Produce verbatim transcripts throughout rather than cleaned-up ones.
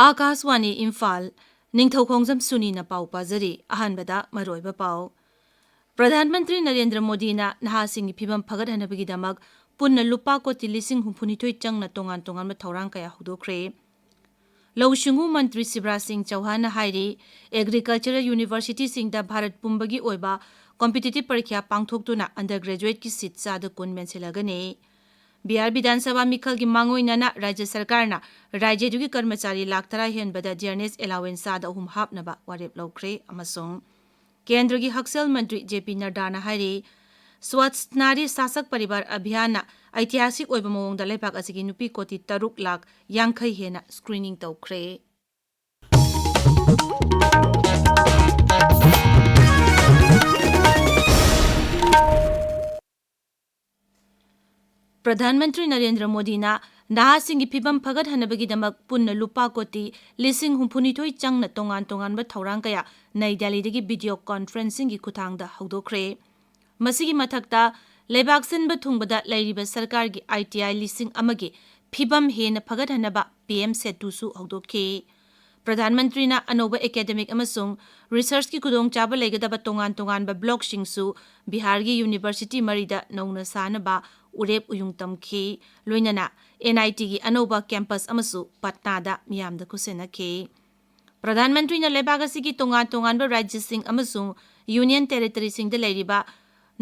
ꯑꯥꯀꯥꯁꯋꯥꯅꯤ ꯏꯝꯐꯥꯜ, ꯅꯤꯡꯊꯧꯈꯣꯡꯖꯝ ꯁꯨꯅꯤꯅ ꯄꯥꯎ ꯄꯥꯖꯔꯤ꯫ ꯑꯍꯥꯟꯕꯗ ꯃꯔꯨꯑꯣꯏꯕ ꯄꯥꯎ꯫ ꯄ꯭ꯔꯙꯥꯟ ꯃꯟꯇ꯭ꯔꯤ ꯅꯔꯦꯟꯗ꯭ꯔ ꯃꯣꯗꯤꯅ ꯅꯍꯥꯁꯤꯡꯒꯤ ꯐꯤꯕꯝ ꯐꯒꯠꯍꯟꯅꯕꯒꯤꯗꯃꯛ ꯄꯨꯟꯅ ꯂꯨꯄꯥ ꯀꯣꯇꯤ ꯂꯤꯁꯤꯡ ꯍꯨꯝꯐꯨꯅꯤꯊꯣꯏ ꯆꯪꯅ ꯇꯣꯉꯥꯟ ꯇꯣꯉꯥꯟꯕ ꯊꯧꯔꯥꯡ ꯀꯌꯥ ꯍꯧꯗꯣꯛꯈ꯭ꯔꯦ꯫ ꯂꯧꯎ ꯁꯤꯡꯎ ꯃꯟꯇ꯭ꯔꯤ ꯁꯤꯕꯔꯥꯖ ꯁꯤꯡ ꯆꯧꯍꯥꯟꯅ ꯍꯥꯏꯔꯤ, agricultural universityꯁꯤꯡꯗ ꯚꯥꯔꯠ ꯄꯨꯝꯕꯒꯤ ꯑꯣꯏꯕ competitive ꯄꯔꯤꯈ꯭ꯌꯥ ꯄꯥꯡꯊꯣꯛꯇꯨꯅ undergraduateꯀꯤ seat ꯆꯥꯗ ꯀꯨꯟ ꯃꯦꯟꯁꯤꯜꯂꯒꯅꯤ꯫ ꯕꯤꯍꯥꯔ ꯕꯤꯙꯥꯟ ꯁꯚꯥ ꯃꯤꯈꯜꯒꯤ ꯃꯥꯡꯑꯣꯏꯅꯅ ꯔꯥꯖ꯭ꯌ ꯁꯔꯀꯥꯔꯅ ꯔꯥꯖ꯭ꯌꯗꯨꯒꯤ ꯀꯔꯃꯆꯥꯔꯤ ꯂꯥꯈ ꯇꯔꯥ ꯍꯦꯟꯕꯗ dearness allowance ꯆꯥꯗ ꯑꯍꯨꯝ ꯍꯥꯞꯅꯕ ꯋꯥꯔꯦꯞ ꯂꯧꯈ꯭ꯔꯦ꯫ ꯑꯃꯁꯨꯡ ꯀꯦꯟꯗ꯭ꯔꯒꯤ ꯍꯛꯁꯦꯜ ꯃꯟꯇ꯭ꯔꯤ ꯖꯦ ꯄꯤ ꯅꯗ꯭ꯗꯥꯅ ꯍꯥꯏꯔꯤ, ꯁ꯭ꯋꯥꯁꯊ ꯅꯥꯔꯤ ꯁꯥꯁꯛ ꯄꯔꯤꯕꯥꯔ ꯑꯚꯤꯌꯥꯟꯅ ꯑꯩꯇꯤꯍꯥꯁꯤꯛ ꯑꯣꯏꯕ ꯃꯑꯣꯡꯗ ꯂꯩꯕꯥꯛ ꯑꯁꯤꯒꯤ ꯅꯨꯄꯤ ꯀꯣꯇꯤ ꯇꯔꯨꯛ ꯂꯥꯈ ꯌꯥꯡꯈꯩ ꯍꯦꯟꯅ screening ꯇꯧꯈ꯭ꯔꯦ꯫ ꯄ꯭ꯔꯙꯥꯟ ꯃꯟꯇ꯭ꯔꯤ ꯅꯔꯦꯟꯗ꯭ꯔ ꯃꯣꯗꯤꯅ ꯅꯍꯥꯁꯤꯡꯒꯤ ꯐꯤꯕꯝ ꯐꯒꯠꯍꯟꯅꯕꯒꯤꯗꯃꯛ ꯄꯨꯟꯅ ꯂꯨꯄꯥ ꯀꯣꯇꯤ ꯂꯤꯁꯤꯡ ꯍꯨꯝꯐꯨꯅꯤꯊꯣꯏ ꯆꯪꯅ ꯇꯣꯉꯥꯟ ꯇꯣꯉꯥꯟꯕ ꯊꯧꯔꯥꯡ ꯀꯌꯥ ꯅꯩ ꯗꯦꯜꯂꯤꯗꯒꯤ video conferencingꯒꯤ ꯈꯨꯠꯊꯥꯡꯗ ꯍꯧꯗꯣꯛꯈ꯭ꯔꯦ꯫ ꯃꯁꯤꯒꯤ ꯃꯊꯛꯇ, ꯂꯩꯕꯥꯛ ꯁꯤꯟꯕ ꯊꯨꯡꯕꯗ ꯂꯩꯔꯤꯕ ꯁꯔꯀꯥꯔꯒꯤ ꯑꯥꯏ ꯇꯤ ꯑꯥꯏ ꯂꯤꯁꯤꯡ ꯑꯃꯒꯤ ꯐꯤꯕꯝ ꯍꯦꯟꯅ ꯐꯒꯠꯍꯟꯅꯕ ꯄꯤ ꯑꯦꯝ ꯁꯦꯇꯨꯁꯨ ꯍꯧꯗꯣꯛꯈꯤ꯫ ꯄ꯭ꯔꯙꯥꯟ ꯃꯟꯇ꯭ꯔꯤꯅ ꯑꯅꯧꯕ academic ꯑꯃꯁꯨꯡ researchꯀꯤ ꯈꯨꯗꯣꯡꯆꯥꯕ ꯂꯩꯒꯗꯕ ꯇꯣꯉꯥꯟ ꯇꯣꯉꯥꯟꯕ blockꯁꯤꯡꯁꯨ ꯕꯤꯍꯥꯔꯒꯤ university ꯃꯔꯤꯗ ꯅꯧꯅ ꯁꯥꯅꯕ ꯎꯔꯦꯞ ꯎꯌꯨꯡ ꯇꯝꯈꯤ꯫ ꯂꯣꯏꯅꯅ ꯑꯦꯟ ꯑꯥꯏ ꯇꯤꯒꯤ ꯑꯅꯧꯕ campus ꯑꯃꯁꯨ ꯄꯠꯅꯥꯗ ꯃꯤꯌꯥꯝꯗ ꯈꯨꯠꯁꯤꯟꯅꯈꯤ꯫ ꯄ꯭ꯔꯙꯥꯟ ꯃꯟꯇ꯭ꯔꯤꯅ ꯂꯩꯕꯥꯛ ꯑꯁꯤꯒꯤ ꯇꯣꯉꯥꯟ ꯇꯣꯉꯥꯟꯕ ꯔꯥꯖ꯭ꯌꯁꯤꯡ ꯑꯃꯁꯨꯡ union territoryꯁꯤꯡꯗ ꯂꯩꯔꯤꯕ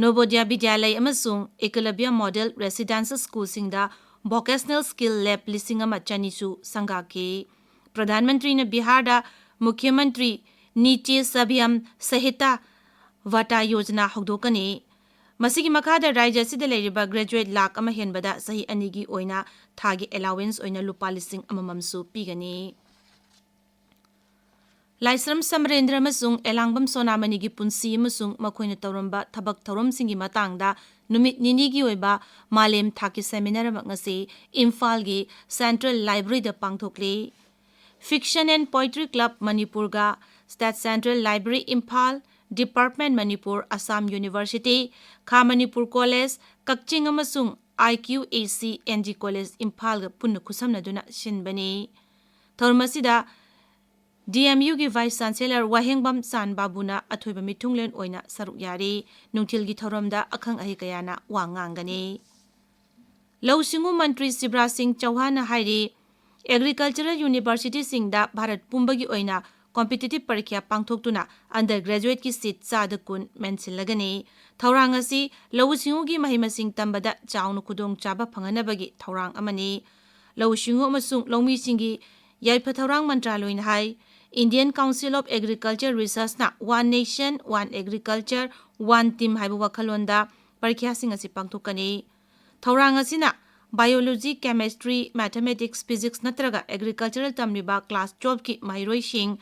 ꯅꯣꯕꯣꯗ꯭ꯌ ꯕꯤꯗ꯭ꯌꯥꯂꯌ ꯑꯃꯁꯨꯡ ꯑꯦꯀꯂꯕ꯭ꯌ ꯃꯣꯗꯦꯜ ꯔꯦꯁꯤꯗꯦꯟꯁꯤꯌꯦꯜ ꯁ꯭ꯀꯨꯜꯁꯤꯡꯗ vocational skill lab ꯂꯤꯁꯤꯡ ꯑꯃ ꯆꯅꯤꯁꯨ ꯁꯪꯒꯥꯈꯤ꯫ ꯄ꯭ꯔꯙꯥꯟ ꯃꯟꯇ꯭ꯔꯤꯅ ꯕꯤꯍꯥꯔꯗ ꯃꯨꯈ꯭ꯌ ꯃꯟꯇ꯭ꯔꯤ ꯅꯤꯇꯤ ꯁꯚ꯭ꯌꯝ ꯁꯍꯤꯇꯥ ꯚꯠꯇꯥ ꯌꯣꯖꯅꯥ ꯍꯧꯗꯣꯛꯀꯅꯤ꯫ ꯃꯁꯤꯒꯤ ꯃꯈꯥꯗ ꯔꯥꯖ꯭ꯌ ꯑꯁꯤꯗ ꯂꯩꯔꯤꯕ graduate ꯂꯥꯈ ꯑꯃ ꯍꯦꯟꯕꯗ ꯆꯍꯤ ꯑꯅꯤꯒꯤ ꯑꯣꯏꯅ ꯊꯥꯒꯤ allowance ꯑꯣꯏꯅ ꯂꯨꯄꯥ ꯂꯤꯁꯤꯡ ꯑꯃꯃꯝꯁꯨ ꯄꯤꯒꯅꯤ꯫ ꯂꯥꯏꯁ꯭ꯔꯝ ꯁꯃꯔꯦꯟꯗ꯭ꯔ ꯑꯃꯁꯨꯡ ꯑꯦꯂꯥꯡꯕꯝ ꯁꯣꯅꯥꯃꯅꯤꯒꯤ ꯄꯨꯟꯁꯤ ꯑꯃꯁꯨꯡ ꯃꯈꯣꯏꯅ ꯇꯧꯔꯝꯕ ꯊꯕꯛ ꯊꯧꯔꯝꯁꯤꯡꯒꯤ ꯃꯇꯥꯡꯗ ꯅꯨꯃꯤꯠ ꯅꯤꯅꯤꯒꯤ ꯑꯣꯏꯕ ꯃꯥꯂꯦꯝ ꯊꯥꯛꯀꯤ seminar ꯑꯃ ꯉꯁꯤ ꯏꯝꯐꯥꯜꯒꯤ Central Libraryꯗ ꯄꯥꯡꯊꯣꯛꯂꯤ꯫ Fiction and Poetry Club ꯃꯅꯤꯄꯨꯔꯒ State Central Library Imphal, Department Manipur, Assam University, ꯈꯥ ꯃꯅꯤꯄꯨꯔ College, ꯀꯛꯆꯤꯡ ꯑꯃꯁꯨꯡ ꯑꯥꯏ ꯀ꯭ꯌꯨ ꯑꯦ ꯁꯤ ꯑꯦꯟ ꯖꯤ College ꯏꯝꯐꯥꯜꯒ ꯄꯨꯟꯅ ꯈꯨꯠꯁꯝꯅꯗꯨꯅ ꯁꯤꯟꯕꯅꯤ꯫ ꯊꯧꯔꯝ ꯑꯁꯤꯗ ꯗꯤ ꯑꯦꯝ ꯌꯨꯒꯤ Vice Chancellor ꯋꯥꯍꯦꯡꯕꯝ ꯆꯥꯟ ꯕꯥꯕꯨꯅ ꯑꯊꯣꯏꯕ ꯃꯤꯊꯨꯡꯂꯦꯟ ꯑꯣꯏꯅ ꯁꯔꯨꯛ ꯌꯥꯔꯤ꯫ ꯅꯨꯡꯊꯤꯜꯒꯤ ꯊꯧꯔꯝꯗ ꯑꯈꯪ ꯑꯍꯩ ꯀꯌꯥꯅ ꯋꯥ ꯉꯥꯡꯒꯅꯤ꯫ ꯂꯧꯎ ꯁꯤꯡꯎ ꯃꯟꯇ꯭ꯔꯤ ꯁꯤꯕ꯭ꯔꯥꯖ ꯁꯤꯡ ꯆꯧꯍꯥꯟꯅ ꯍꯥꯏꯔꯤ, Agricultural Universityꯁꯤꯡꯗ ꯚꯥꯔꯠ ꯄꯨꯝꯕꯒꯤ ꯑꯣꯏꯅ competitive ꯄꯔꯤꯈ꯭ꯌꯥ ꯄꯥꯡꯊꯣꯛꯇꯨꯅ undergraduateꯀꯤ seat ꯆꯥꯗ ꯀꯨꯟ ꯃꯦꯟꯁꯤꯜꯂꯒꯅꯤ꯫ ꯊꯧꯔꯥꯡ ꯑꯁꯤ ꯂꯧꯎ ꯁꯤꯡꯎꯒꯤ ꯃꯍꯩ ꯃꯁꯤꯡ ꯇꯝꯕꯗ ꯆꯥꯎꯅ ꯈꯨꯗꯣꯡꯆꯥꯕ ꯐꯪꯍꯟꯅꯕꯒꯤ ꯊꯧꯔꯥꯡ ꯑꯃꯅꯤ꯫ ꯂꯧꯎ ꯁꯤꯡꯎ ꯑꯃꯁꯨꯡ ꯂꯧꯃꯤꯁꯤꯡꯒꯤ ꯌꯥꯏꯐ ꯊꯧꯔꯥꯡ ꯃꯟꯇ꯭ꯔꯥꯂꯣꯏꯅ ꯍꯥꯏ, Indian Council of Agriculture Researchꯅ One Nation, One Agriculture, One Team ꯍꯥꯏꯕ ꯋꯥꯈꯜꯂꯣꯟꯗ ꯄꯔꯤꯈ꯭ꯌꯥꯁꯤꯡ ꯑꯁꯤ ꯄꯥꯡꯊꯣꯛꯀꯅꯤ꯫ ꯊꯧꯔꯥꯡ ꯑꯁꯤꯅ Biology, Chemistry, Mathematics, Physics ꯅꯠꯇ꯭ꯔꯒ Agricultural ꯇꯝꯂꯤꯕ class twelveꯀꯤ ꯃꯍꯩꯔꯣꯏꯁꯤꯡ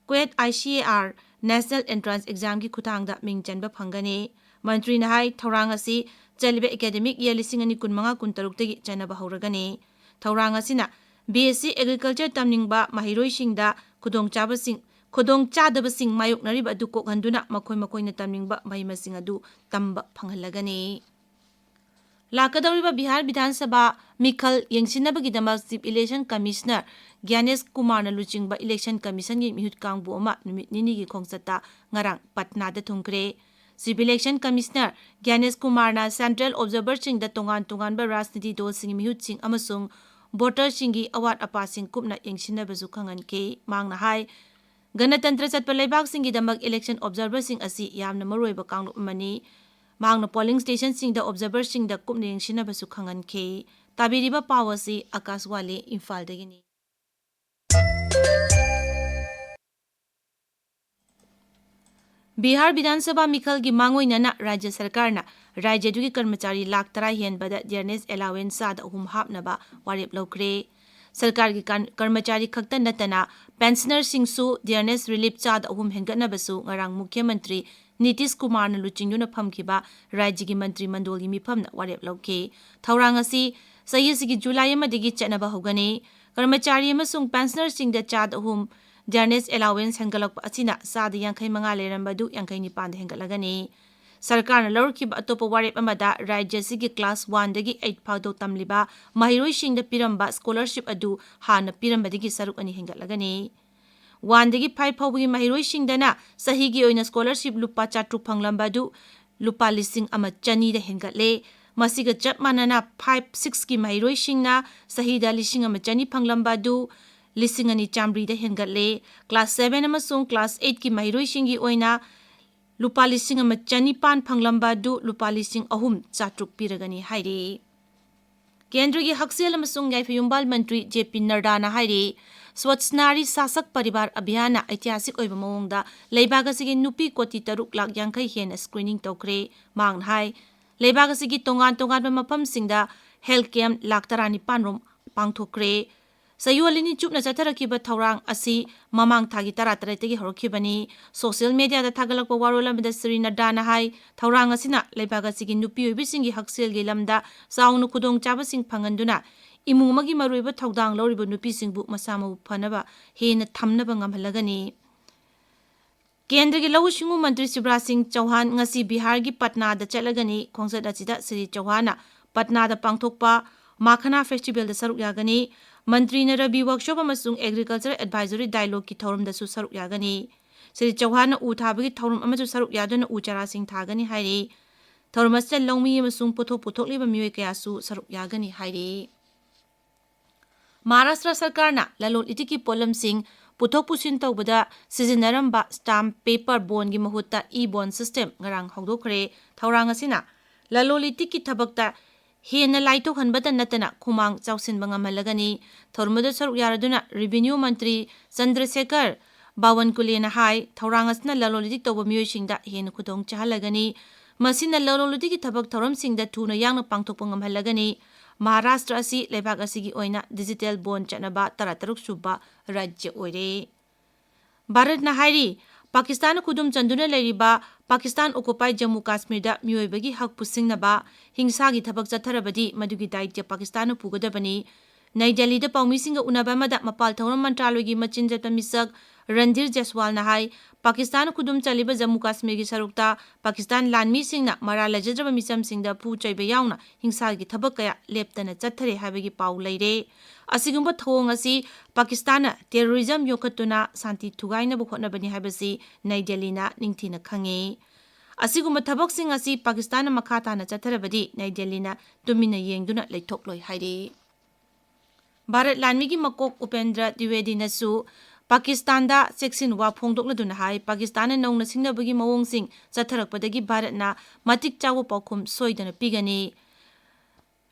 ꯀ꯭ꯋꯦꯠ I C A R National Entrance Examꯒꯤ ꯈꯨꯠꯊꯥꯡꯗ ꯃꯤꯡ ꯆꯟꯕ ꯐꯪꯒꯅꯤ꯫ ꯃꯟꯇ꯭ꯔꯤꯅ ꯍꯥꯏ, ꯊꯧꯔꯥꯡ ꯑꯁꯤ ꯆꯠꯂꯤꯕ academic year ꯂꯤꯁꯤꯡ ꯑꯅꯤ ꯀꯨꯟꯃꯉꯥ ꯀꯨꯟꯇꯔꯨꯛꯇꯒꯤ ꯆꯠꯅꯕ ꯍꯧꯔꯒꯅꯤ꯫ ꯊꯧꯔꯥꯡ ꯑꯁꯤꯅ B S C Agriculture ꯇꯝꯅꯤꯡꯕ ꯃꯍꯩꯔꯣꯏꯁꯤꯡꯗ ꯈꯨꯗꯣꯡꯆꯥꯕꯁꯤꯡ, ꯈꯨꯗꯣꯡꯆꯥꯗꯕꯁꯤꯡ ꯃꯥꯌꯣꯛꯅꯔꯤꯕ ꯑꯗꯨ ꯀꯣꯛꯍꯟꯗꯨꯅ ꯃꯈꯣꯏ ꯃꯈꯣꯏꯅ ꯇꯝꯅꯤꯡꯕ ꯃꯍꯩ ꯃꯁꯤꯡ ꯑꯗꯨ ꯇꯝꯕ ꯐꯪꯍꯜꯂꯒꯅꯤ꯫ ꯂꯥꯛꯀꯗꯧꯔꯤꯕ ꯕꯤꯍꯥꯔ ꯕꯤꯙꯥꯟ ꯁꯚꯥ ꯃꯤꯈꯜ ꯌꯦꯡꯁꯤꯟꯅꯕꯒꯤꯗꯃꯛ Chief Election Commissioner ꯒ꯭ꯌꯥꯅꯦꯁ ꯀꯨꯃꯥꯔꯅ ꯂꯨꯆꯤꯡꯕ election commissionꯒꯤ ꯃꯤꯍꯨꯠ ꯀꯥꯡꯕꯨ ꯑꯃ ꯅꯨꯃꯤꯠ ꯅꯤꯅꯤꯒꯤ ꯈꯣꯡꯆꯠꯇ ꯉꯔꯥꯡ ꯄꯠꯅꯥꯗ ꯊꯨꯡꯈ꯭ꯔꯦ꯫ Chief Election Commissioner ꯒ꯭ꯌꯥꯅꯦꯁ ꯀꯨꯃꯥꯔꯅ central observerꯁꯤꯡꯗ ꯇꯣꯉꯥꯟ ꯇꯣꯉꯥꯟꯕ ꯔꯥꯖꯅꯤꯇꯤ ꯗꯜꯁꯤꯡꯒꯤ ꯃꯤꯍꯨꯠꯁꯤꯡ ꯑꯃꯁꯨꯡ voterꯁꯤꯡꯒꯤ ꯑꯋꯥꯠ ꯑꯄꯥꯁꯤꯡ ꯀꯨꯞꯅ ꯌꯦꯡꯁꯤꯟꯅꯕꯁꯨ ꯈꯪꯍꯟꯈꯤ꯫ ꯃꯍꯥꯛꯅ ꯍꯥꯏ, ꯒꯅꯇꯟꯇ꯭ꯔ ꯆꯠꯄ ꯂꯩꯕꯥꯛꯁꯤꯡꯒꯤꯗꯃꯛ election observerꯁꯤꯡ ꯑꯁꯤ ꯌꯥꯝꯅ ꯃꯔꯨꯑꯣꯏꯕ ꯀꯥꯡꯂꯨꯞ ꯑꯃꯅꯤ꯫ ꯃꯍꯥꯛꯅ polling stationꯁꯤꯡꯗ observerꯁꯤꯡꯗ ꯀꯨꯞꯅ ꯌꯦꯡꯁꯤꯟꯅꯕꯁꯨ ꯈꯪꯍꯟꯈꯤ꯫ ꯇꯥꯕꯤꯔꯤꯕ ꯄꯥꯎ ꯑꯁꯤ ꯑꯀꯥꯁꯋꯥꯂꯤ ꯏꯝꯐꯥꯜꯗꯒꯤꯅꯤ꯫ ꯕꯤꯍꯥꯔ ꯕꯤꯙꯥꯟ ꯁꯚꯥ ꯃꯤꯈꯜꯒꯤ ꯃꯥꯡꯑꯣꯏꯅꯅ ꯔꯥꯖ꯭ꯌ ꯁꯔꯀꯥꯔꯅ ꯔꯥꯖ꯭ꯌꯗꯨꯒꯤ ꯀꯔꯃꯆꯥꯔꯤ ꯂꯥꯈ ꯇꯔꯥ ꯍꯦꯟꯕꯗ dearness allowance ꯆꯥꯗ ꯑꯍꯨꯝ ꯍꯥꯞꯅꯕ ꯋꯥꯔꯦꯞ ꯂꯧꯈ꯭ꯔꯦ꯫ ꯁꯔꯀꯥꯔꯒꯤ ꯀꯥꯟ-, ꯀꯔꯃꯆꯥꯔꯤ ꯈꯛꯇ ꯅꯠꯇꯅ pensionerꯁꯤꯡꯁꯨ dearness relief ꯆꯥꯗ ꯑꯍꯨꯝ ꯍꯦꯟꯒꯠꯅꯕꯁꯨ ꯉꯔꯥꯡ ꯃꯨꯈ꯭ꯌ ꯃꯟꯇ꯭ꯔꯤ ꯅꯤꯇꯤꯁ ꯀꯨꯃꯥꯔꯅ ꯂꯨꯆꯤꯡꯗꯨꯅ ꯐꯝꯈꯤꯕ ꯔꯥꯖ꯭ꯌꯒꯤ ꯃꯟꯇ꯭ꯔꯤ ꯃꯟꯗꯣꯜꯒꯤ ꯃꯤꯐꯝꯅ ꯋꯥꯔꯦꯞ ꯂꯧꯈꯤ꯫ ꯊꯧꯔꯥꯡ ꯑꯁꯤ ꯆꯍꯤ ꯑꯁꯤꯒꯤ ꯖꯨꯂꯥꯏ ꯑꯃꯗꯒꯤ ꯆꯠꯅꯕ ꯍꯧꯒꯅꯤ꯫ ꯀꯔꯃꯆꯥꯔꯤ ꯑꯃꯁꯨꯡ pensionerꯁꯤꯡꯗ ꯆꯥꯗ ꯑꯍꯨꯝ dearness allowance ꯍꯦꯟꯒꯠꯂꯛꯄ ꯑꯁꯤꯅ ꯆꯥꯗ ꯌꯥꯡꯈꯩ ꯃꯉꯥ ꯂꯩꯔꯝꯕ ꯑꯗꯨ ꯌꯥꯡꯈꯩ ꯅꯤꯄꯥꯟꯗ ꯍꯦꯟꯒꯠꯂꯒꯅꯤ꯫ ꯁꯔꯀꯥꯔꯅ ꯂꯧꯔꯛꯈꯤꯕ ꯑꯇꯣꯞꯄ ꯋꯥꯔꯦꯞ ꯑꯃꯗ ꯔꯥꯖ꯭ꯌ ꯑꯁꯤꯒꯤ class one ꯗꯒꯤ eight ꯐꯥꯎꯗ ꯇꯝꯂꯤꯕ ꯃꯍꯩꯔꯣꯏꯁꯤꯡꯗ ꯄꯤꯔꯝꯕ scholarship ꯑꯗꯨ ꯍꯥꯟꯅ ꯄꯤꯔꯝꯕꯗꯒꯤ ꯁꯔꯨꯛ ꯑꯅꯤ ꯍꯦꯟꯒꯠꯂꯒꯅꯤ꯫ One ꯗꯒꯤ five ꯐꯥꯎꯕꯒꯤ ꯃꯍꯩꯔꯣꯏꯁꯤꯡꯗꯅ ꯆꯍꯤꯒꯤ ꯑꯣꯏꯅ scholarship ꯂꯨꯄꯥ ꯆꯥꯇ꯭ꯔꯨꯛ ꯐꯪꯂꯝꯕ ꯑꯗꯨ ꯂꯨꯄꯥ ꯂꯤꯁꯤꯡ ꯑꯃ ꯆꯅꯤꯗ ꯍꯦꯟꯒꯠꯂꯦ꯫ ꯃꯁꯤꯒ ꯆꯞ ꯃꯥꯟꯅꯅ five, six ꯀꯤ ꯃꯍꯩꯔꯣꯏꯁꯤꯡꯅ ꯆꯍꯤꯗ ꯂꯤꯁꯤꯡ ꯑꯃ ꯆꯅꯤ ꯐꯪꯂꯝꯕ ꯑꯗꯨ ꯂꯤꯁꯤꯡ ꯑꯅꯤ ꯆꯥꯃꯔꯤꯗ ꯍꯦꯟꯒꯠꯂꯦ꯫ Class seven ꯑꯃꯁꯨꯡ class eight ꯀꯤ ꯃꯍꯩꯔꯣꯏꯁꯤꯡꯒꯤ ꯑꯣꯏꯅ ꯂꯨꯄꯥ ꯂꯤꯁꯤꯡ ꯑꯃ ꯆꯅꯤꯄꯥꯟ ꯐꯪꯂꯝꯕ ꯑꯗꯨ ꯂꯨꯄꯥ ꯂꯤꯁꯤꯡ ꯑꯍꯨꯝ ꯆꯥꯇ꯭ꯔꯨꯛ ꯄꯤꯔꯒꯅꯤ ꯍꯥꯏꯔꯤ꯫ ꯀꯦꯟꯗ꯭ꯔꯒꯤ ꯍꯛꯁꯦꯜ ꯑꯃꯁꯨꯡ ꯌꯥꯏꯐ ꯌꯨꯝꯕꯥꯜ ꯃꯟꯇ꯭ꯔꯤ J P ꯅꯔꯗꯥꯅ ꯍꯥꯏꯔꯤ, ꯁ꯭ꯋꯥꯁ ꯅꯥꯔꯤ ꯁꯥꯁꯛ ꯄꯔꯤꯕꯥꯔ ꯑꯚꯤꯌꯥꯟꯅ ꯑꯩꯇꯤꯍꯥꯁꯤꯛ ꯑꯣꯏꯕ ꯃꯑꯣꯡꯗ ꯂꯩꯕꯥꯛ ꯑꯁꯤꯒꯤ ꯅꯨꯄꯤ ꯀꯣꯇꯤ ꯇꯔꯨꯛ ꯂꯥꯈ ꯌꯥꯡꯈꯩ ꯍꯦꯟꯅ screening ꯇꯧꯈ꯭ꯔꯦ꯫ ꯃꯍꯥꯛꯅ ꯍꯥꯏ, ꯂꯩꯕꯥꯛ ꯑꯁꯤꯒꯤ ꯇꯣꯉꯥꯟ ꯇꯣꯉꯥꯟꯕ ꯃꯐꯝꯁꯤꯡꯗ health camp ꯂꯥꯈ ꯇꯔꯥꯅꯤꯄꯥꯟ ꯔꯣꯝ ꯄꯥꯡꯊꯣꯛꯈ꯭ꯔꯦ꯫ ꯆꯌꯣꯜ ꯑꯅꯤ ꯆꯨꯞꯅ ꯆꯠꯊꯔꯛꯈꯤꯕ ꯊꯧꯔꯥꯡ ꯑꯁꯤ ꯃꯃꯥꯡ ꯊꯥꯒꯤ ꯇꯔꯥꯇꯔꯦꯠꯇꯒꯤ ꯍꯧꯔꯛꯈꯤꯕꯅꯤ꯫ Social media ꯗ ꯊꯥꯒꯠꯂꯛꯄ ꯋꯥꯔꯣꯜ ꯑꯃꯗ ꯁ꯭ꯔꯤ ꯅꯗ꯭ꯗꯥꯅ ꯍꯥꯏ, ꯊꯧꯔꯥꯡ ꯑꯁꯤꯅ ꯂꯩꯕꯥꯛ ꯑꯁꯤꯒꯤ ꯅꯨꯄꯤ ꯑꯣꯏꯕꯤꯁꯤꯡꯒꯤ ꯍꯛꯁꯦꯜꯒꯤ ꯂꯝꯗ ꯆꯥꯎꯅ ꯈꯨꯗꯣꯡꯆꯥꯕꯁꯤꯡ ꯐꯪꯍꯟꯗꯨꯅ ꯏꯃꯨꯡ ꯑꯃꯒꯤ ꯃꯔꯨꯑꯣꯏꯕ ꯊꯧꯗꯥꯡ ꯂꯧꯔꯤꯕ ꯅꯨꯄꯤꯁꯤꯡꯕꯨ ꯃꯁꯥ ꯃꯎ ꯐꯅꯕ ꯍꯦꯟꯅ ꯊꯝꯅꯕ ꯉꯝꯍꯜꯂꯒꯅꯤ꯫ ꯀꯦꯟꯗ꯭ꯔꯒꯤ ꯂꯧꯎ ꯁꯤꯡꯎ ꯃꯟꯇ꯭ꯔꯤ ꯁꯤꯕꯔꯥꯖ ꯁꯤꯡ ꯆꯧꯍꯥꯟ ꯉꯁꯤ ꯕꯤꯍꯥꯔꯒꯤ ꯄꯠꯅꯥꯗ ꯆꯠꯂꯒꯅꯤ꯫ ꯈꯣꯡꯆꯠ ꯑꯁꯤꯗ ꯁ꯭ꯔꯤ ꯆꯧꯍꯥꯟꯅ ꯄꯠꯅꯥꯗ ꯄꯥꯡꯊꯣꯛꯄ ꯃꯥꯈꯅꯥ festival ꯗ ꯁꯔꯨꯛ ꯌꯥꯒꯅꯤ꯫ ꯃꯟꯇ꯭ꯔꯤꯅ ꯔꯕꯤ workshop ꯑꯃꯁꯨꯡ agriculture advisory dialogue ꯀꯤ ꯊꯧꯔꯝꯗꯁꯨ ꯁꯔꯨꯛ ꯌꯥꯒꯅꯤ꯫ ꯁ꯭ꯔꯤ ꯆꯧꯍꯥꯟꯅ ꯎ ꯊꯥꯕꯒꯤ ꯊꯧꯔꯝ ꯑꯃꯁꯨ ꯁꯔꯨꯛ ꯌꯥꯗꯨꯅ ꯎ ꯆꯥꯔꯥꯁꯤꯡ ꯊꯥꯒꯅꯤ ꯍꯥꯏꯔꯤ꯫ ꯊꯧꯔꯝ ꯑꯁꯤꯗ ꯂꯧꯃꯤ ꯑꯃꯁꯨꯡ ꯄꯣꯠꯊꯣꯛ ꯄꯨꯊꯣꯛꯂꯤꯕ ꯃꯤꯑꯣꯏ ꯀꯌꯥꯁꯨ ꯁꯔꯨꯛ ꯌꯥꯒꯅꯤ ꯍꯥꯏꯔꯤ꯫ ꯃꯍꯥꯔꯥꯁꯇ꯭ꯔ ꯁꯔꯀꯥꯔꯅ ꯂꯂꯣꯟ ꯏꯇꯤꯛꯀꯤ ꯄꯣꯠꯂꯝꯁꯤꯡ ꯄꯨꯊꯣꯛ ꯄꯨꯁꯤꯟ ꯇꯧꯕꯗ ꯁꯤꯖꯤꯟꯅꯔꯝꯕ stamp, paper, bond ꯒꯤ ꯃꯍꯨꯠꯇ e-bond system ꯉꯔꯥꯡ ꯍꯧꯗꯣꯛꯈ꯭ꯔꯦ꯫ ꯊꯧꯔꯥꯡ ꯑꯁꯤꯅ ꯂꯂꯣꯟ ꯏꯇꯤꯛꯀꯤ ꯊꯕꯛꯇ ꯍꯦꯟꯅ ꯂꯥꯏꯊꯣꯛꯍꯟꯕꯇ ꯅꯠꯇꯅ ꯈꯨꯃꯥꯡ ꯆꯥꯎꯁꯤꯟꯕ ꯉꯝꯍꯜꯂꯒꯅꯤ꯫ ꯊꯧꯔꯝ ꯑꯗꯨꯗ ꯁꯔꯨꯛ ꯌꯥꯔꯗꯨꯅ revenue ꯃꯟꯇ꯭ꯔꯤ ꯆꯟꯗ꯭ꯔꯁꯦꯀꯔ ꯕꯥꯋꯟꯀꯨꯂꯦꯅ ꯍꯥꯏ, ꯊꯧꯔꯥꯡ ꯑꯁꯤꯅ ꯂꯂꯣꯟ ꯏꯇꯤꯛ ꯇꯧꯕ ꯃꯤꯑꯣꯏꯁꯤꯡꯗ ꯍꯦꯟꯅ ꯈꯨꯗꯣꯡ ꯆꯥꯍꯜꯂꯒꯅꯤ꯫ ꯃꯁꯤꯅ ꯂꯂꯣꯟ ꯏꯇꯤꯛꯀꯤ ꯊꯕꯛ ꯊꯧꯔꯝꯁꯤꯡꯗ ꯊꯨꯅ ꯌꯥꯡꯅ ꯄꯥꯡꯊꯣꯛꯄ ꯉꯝꯍꯜꯂꯒꯅꯤ꯫ ꯃꯍꯥꯔꯥꯁꯇ꯭ꯔ ꯑꯁꯤ ꯂꯩꯕꯥꯛ ꯑꯁꯤꯒꯤ ꯑꯣꯏꯅ digital bond ꯆꯠꯅꯕ ꯇꯔꯥꯇꯔꯨꯛ ꯁꯨꯕ ꯔꯥꯖ꯭ꯌ ꯑꯣꯏꯔꯦ꯫ ꯚꯥꯔꯠꯅ ꯍꯥꯏꯔꯤ, ꯄꯥꯀꯤꯁꯇꯥꯟꯅ ꯈꯨꯗꯨꯝ ꯆꯟꯗꯨꯅ ꯂꯩꯔꯤꯕ ꯄꯥꯀꯤꯁꯇꯥꯟ occupied ꯖꯝꯃꯨ ꯀꯥꯁꯃꯤꯔꯗ ꯃꯤꯑꯣꯏꯕꯒꯤ ꯍꯛꯄꯨ ꯁꯤꯡꯅꯕ ꯍꯤꯡꯁꯥꯒꯤ ꯊꯕꯛ ꯆꯠꯊꯔꯕꯗꯤ ꯃꯗꯨꯒꯤ ꯗꯥꯏꯇ꯭ꯌ ꯄꯥꯀꯤꯁꯇꯥꯟꯅ ꯄꯨꯒꯗꯕꯅꯤ꯫ ꯅꯩ ꯗꯦꯜꯂꯤꯗ ꯄꯥꯎꯃꯤꯁꯤꯡꯒ ꯎꯅꯕ ꯑꯃꯗ ꯃꯄꯥꯜ ꯊꯧꯔꯝ ꯃꯟꯇ꯭ꯔꯥꯂꯣꯏꯒꯤ ꯃꯆꯤꯟ ꯆꯠꯄ ꯃꯤꯁꯛ ꯔꯟꯙꯤꯔ ꯖꯦꯁꯋꯥꯜꯅ ꯍꯥꯏ, ꯄꯥꯀꯤꯁꯇꯥꯟꯅ ꯈꯨꯗꯨꯝ ꯆꯜꯂꯤꯕ ꯖꯝꯃꯨ ꯀꯥꯁꯃꯤꯔꯒꯤ ꯁꯔꯨꯛꯇ ꯄꯥꯀꯤꯁꯇꯥꯟ ꯂꯥꯟꯃꯤꯁꯤꯡꯅ ꯃꯔꯥꯜ ꯂꯩꯖꯗ꯭ꯔꯕ ꯃꯤꯆꯝꯁꯤꯡꯗ ꯐꯨ ꯆꯩꯕ ꯌꯥꯎꯅ ꯍꯤꯡꯁꯥꯒꯤ ꯊꯕꯛ ꯀꯌꯥ ꯂꯦꯞꯇꯅ ꯆꯠꯊꯔꯦ ꯍꯥꯏꯕꯒꯤ ꯄꯥꯎ ꯂꯩꯔꯦ꯫ ꯑꯁꯤꯒꯨꯝꯕ ꯊꯧꯑꯣꯡ ꯑꯁꯤ ꯄꯥꯀꯤꯁꯇꯥꯟꯅ terrorism ꯌꯣꯛꯈꯠꯇꯨꯅ ꯁꯥꯟꯇꯤ ꯊꯨꯒꯥꯏꯅꯕ ꯍꯣꯠꯅꯕꯅꯤ ꯍꯥꯏꯕꯁꯤ ꯅꯩ ꯗꯦꯜꯂꯤꯅ ꯅꯤꯡꯊꯤꯅ ꯈꯪꯏ꯫ ꯑꯁꯤꯒꯨꯝꯕ ꯊꯕꯛꯁꯤꯡ ꯑꯁꯤ ꯄꯥꯀꯤꯁꯇꯥꯟꯅ ꯃꯈꯥ ꯇꯥꯅ ꯆꯠꯊꯔꯕꯗꯤ ꯅꯩ ꯗꯦꯜꯂꯤꯅ ꯇꯨꯃꯤꯟꯅ ꯌꯦꯡꯗꯨꯅ ꯂꯩꯊꯣꯛꯂꯣꯏ ꯍꯥꯏꯔꯤ꯫ ꯚꯥꯔꯠ ꯂꯥꯟꯃꯤꯒꯤ ꯃꯀꯣꯛ ꯎꯄꯦꯟꯗ꯭ꯔ ꯇ꯭ꯋꯤꯋꯦꯗꯤꯅꯁꯨ ꯄꯥꯀꯤꯁꯇꯥꯟꯗ ꯆꯦꯛꯁꯤꯟ ꯋꯥ ꯐꯣꯡꯗꯣꯛꯂꯗꯨꯅ ꯍꯥꯏ, ꯄꯥꯀꯤꯁꯇꯥꯟꯅ ꯅꯧꯅ ꯁꯤꯡꯅꯕꯒꯤ ꯃꯑꯣꯡꯁꯤꯡ ꯆꯠꯊꯔꯛꯄꯗꯒꯤ ꯚꯥꯔꯠꯅ ꯃꯇꯤꯛ ꯆꯥꯕ ꯄꯥꯎꯈꯨꯝ ꯁꯣꯏꯗꯅ ꯄꯤꯒꯅꯤ꯫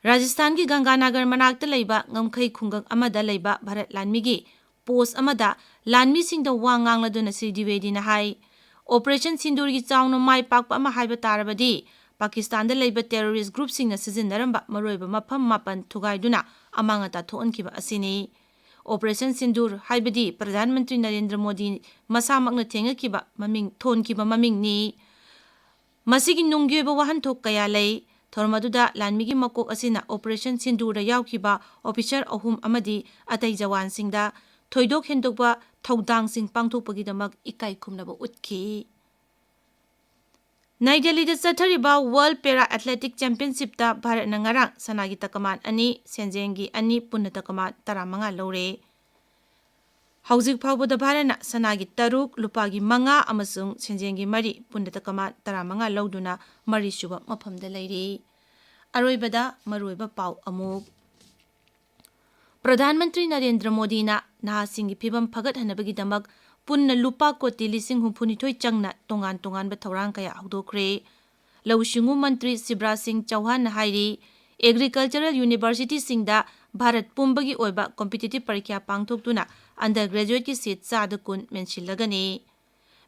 ꯔꯥꯖꯁꯊꯥꯟꯒꯤ ꯒꯪꯒꯥꯅꯒꯔ ꯃꯅꯥꯛꯇ ꯂꯩꯕ ꯉꯝꯈꯩ ꯈꯨꯡꯒꯪ ꯑꯃꯗ ꯂꯩꯕ ꯚꯥꯔꯠ ꯂꯥꯟꯃꯤꯒꯤ ꯄꯣꯁ ꯑꯃꯗ ꯂꯥꯟꯃꯤꯁꯤꯡꯗ ꯋꯥ ꯉꯥꯡꯂꯗꯨꯅ ꯁ꯭ꯔꯤ ꯗ꯭ꯋꯤꯋꯦꯗꯤꯅ ꯍꯥꯏ, ꯑꯣꯄꯔꯦꯁꯟ ꯁꯤꯟꯗꯨꯔꯒꯤ ꯆꯥꯎꯅ ꯃꯥꯏ ꯄꯥꯛꯄ ꯑꯃ ꯍꯥꯏꯕ ꯇꯥꯔꯕꯗꯤ ꯄꯥꯀꯤꯁꯇꯥꯟꯗ ꯂꯩꯕ terrorist groupꯁꯤꯡꯅ ꯁꯤꯖꯤꯟꯅꯔꯝꯕ ꯃꯔꯨꯑꯣꯏꯕ ꯃꯐꯝ ꯃꯥꯄꯟ ꯊꯨꯒꯥꯏꯗꯨꯅ ꯑꯃꯥꯡ ꯑꯇꯥ ꯊꯣꯛꯍꯟꯈꯤꯕ ꯑꯁꯤꯅꯤ꯫ ꯑꯣꯄꯔꯦꯁꯟ ꯁꯤꯟꯗꯨꯔ ꯍꯥꯏꯕꯗꯤ ꯄ꯭ꯔꯙꯥꯟ ꯃꯟꯇ꯭ꯔꯤ ꯅꯔꯦꯟꯗ꯭ꯔ ꯃꯣꯗꯤ ꯃꯁꯥꯃꯛꯅ ꯊꯦꯡꯅꯈꯤꯕ ꯃꯃꯤꯡ ꯊꯣꯟꯈꯤꯕ ꯃꯃꯤꯡꯅꯤ꯫ ꯃꯁꯤꯒꯤ ꯅꯨꯡꯒꯤ ꯑꯣꯏꯕ ꯋꯥꯍꯟꯊꯣꯛ ꯀꯌꯥ ꯂꯩ꯫ ꯊꯧꯔꯝ ꯑꯗꯨꯗ ꯂꯥꯟꯃꯤꯒꯤ ꯃꯀꯣꯛ ꯑꯁꯤꯅ ꯑꯣꯄꯔꯦꯁꯟ ꯁꯤꯟꯗꯨꯔꯗ ꯌꯥꯎꯈꯤꯕ ꯑꯣꯐꯤꯁꯔ ꯑꯍꯨꯝ ꯑꯃꯗꯤ ꯑꯇꯩ ꯖꯋꯥꯟꯁꯤꯡꯗ ꯊꯣꯏꯗꯣꯛ ꯍꯦꯟꯗꯣꯛꯄ ꯊꯧꯗꯥꯡꯁꯤꯡ ꯄꯥꯡꯊꯣꯛꯄꯒꯤꯗꯃꯛ ꯏꯀꯥꯏ ꯈꯨꯝꯅꯕ ꯎꯠꯈꯤ꯫ ꯅꯩ ꯗꯦꯜꯂꯤꯗ ꯆꯠꯊꯔꯤꯕ World Para Athletic Championshipꯇ ꯚꯥꯔꯠꯅ ꯉꯔꯥꯡ ꯁꯅꯥꯒꯤ ꯇꯀꯃꯥꯟ ꯑꯅꯤ, ꯁꯦꯟꯖꯦꯡꯒꯤ ꯑꯅꯤ, ꯄꯨꯟꯅ ꯇꯀꯃꯥꯟ ꯇꯔꯥꯃꯉꯥ ꯂꯧꯔꯦ꯫ ꯍꯧꯖꯤꯛ ꯐꯥꯎꯕꯗ ꯚꯥꯔꯠꯅ ꯁꯅꯥꯒꯤ ꯇꯔꯨꯛ, ꯂꯨꯄꯥꯒꯤ ꯃꯉꯥ ꯑꯃꯁꯨꯡ ꯁꯦꯟꯖꯦꯡꯒꯤ ꯃꯔꯤ, ꯄꯨꯟꯅ ꯇꯀꯃꯥꯟ ꯇꯔꯥꯃꯉꯥ ꯂꯧꯗꯨꯅ ꯃꯔꯤꯁꯨꯕ ꯃꯐꯝꯗ ꯂꯩꯔꯤ꯫ ꯑꯔꯣꯏꯕꯗ ꯃꯔꯨꯑꯣꯏꯕ ꯄꯥꯎ ꯑꯃꯨꯛ꯫ ꯄ꯭ꯔꯙꯥꯟ ꯃꯟꯇ꯭ꯔꯤ ꯅꯔꯦꯟꯗ꯭ꯔ ꯃꯣꯗꯤꯅ ꯅꯍꯥꯁꯤꯡꯒꯤ ꯐꯤꯚꯝ ꯐꯒꯠꯍꯟꯅꯕꯒꯤꯗꯃꯛ ꯄꯨꯟꯅ ꯂꯨꯄꯥ ꯀꯣꯇꯤ ꯂꯤꯁꯤꯡ ꯍꯨꯝꯐꯨꯅꯤꯊꯣꯏ ꯆꯪꯅ ꯇꯣꯉꯥꯟ ꯇꯣꯉꯥꯟꯕ ꯊꯧꯔꯥꯡ ꯀꯌꯥ ꯍꯧꯗꯣꯛꯈ꯭ꯔꯦ꯫ ꯂꯧꯎ ꯁꯤꯡꯎ ꯃꯟꯇ꯭ꯔꯤ ꯁꯤꯕ꯭ꯔꯥꯖ ꯁꯤꯡ ꯆꯧꯍꯥꯟꯅ ꯍꯥꯏꯔꯤ, agricultural universityꯁꯤꯡꯗ ꯚꯥꯔꯠ ꯄꯨꯝꯕꯒꯤ ꯑꯣꯏꯕ competitive ꯄꯔꯤꯈ꯭ꯌꯥ ꯄꯥꯡꯊꯣꯛꯇꯨꯅ undergraduateꯀꯤ seat ꯆꯥꯗ ꯀꯨꯟ ꯃꯦꯟꯁꯤꯜꯂꯒꯅꯤ꯫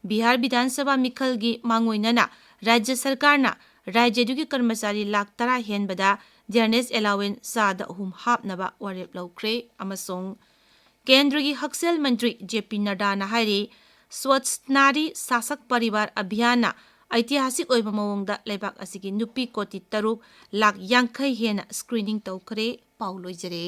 ꯕꯤꯍꯥꯔ ꯕꯤꯙꯥꯟ ꯁꯚꯥ ꯃꯤꯈꯜꯒꯤ ꯃꯥꯡꯑꯣꯏꯅꯅ ꯔꯥꯖ꯭ꯌ ꯁꯔꯀꯥꯔꯅ ꯔꯥꯖ꯭ꯌꯗꯨꯒꯤ ꯀꯔꯃꯆꯥꯔꯤ ꯂꯥꯈ ꯇꯔꯥ ꯍꯦꯟꯕꯗ dearness allowance ꯆꯥꯗ ꯑꯍꯨꯝ ꯍꯥꯞꯅꯕ ꯋꯥꯔꯦꯞ ꯂꯧꯈ꯭ꯔꯦ ꯑꯃꯁꯨꯡ ꯀꯦꯟꯗ꯭ꯔꯒꯤ ꯍꯛꯁꯦꯜ ꯃꯟꯇ꯭ꯔꯤ ꯖꯦ ꯄꯤ ꯅꯗ꯭ꯗꯥꯅ ꯍꯥꯏꯔꯤ, ꯁ꯭ꯋꯥꯁꯊ ꯅꯥꯔꯤ ꯁꯥꯁꯛ ꯄꯔꯤꯕꯥꯔ ꯑꯚꯤꯌꯥꯟꯅ ꯑꯩꯇꯤꯍꯥꯁꯤꯛ ꯑꯣꯏꯕ ꯃꯑꯣꯡꯗ ꯂꯩꯕꯥꯛ ꯑꯁꯤꯒꯤ ꯅꯨꯄꯤ ꯀꯣꯇꯤ ꯇꯔꯨꯛ ꯂꯥꯈ ꯌꯥꯡꯈꯩ ꯍꯦꯟꯅ screening ꯇꯧꯈ꯭ꯔꯦ꯫ ꯄꯥꯎ ꯂꯣꯏꯖꯔꯦ꯫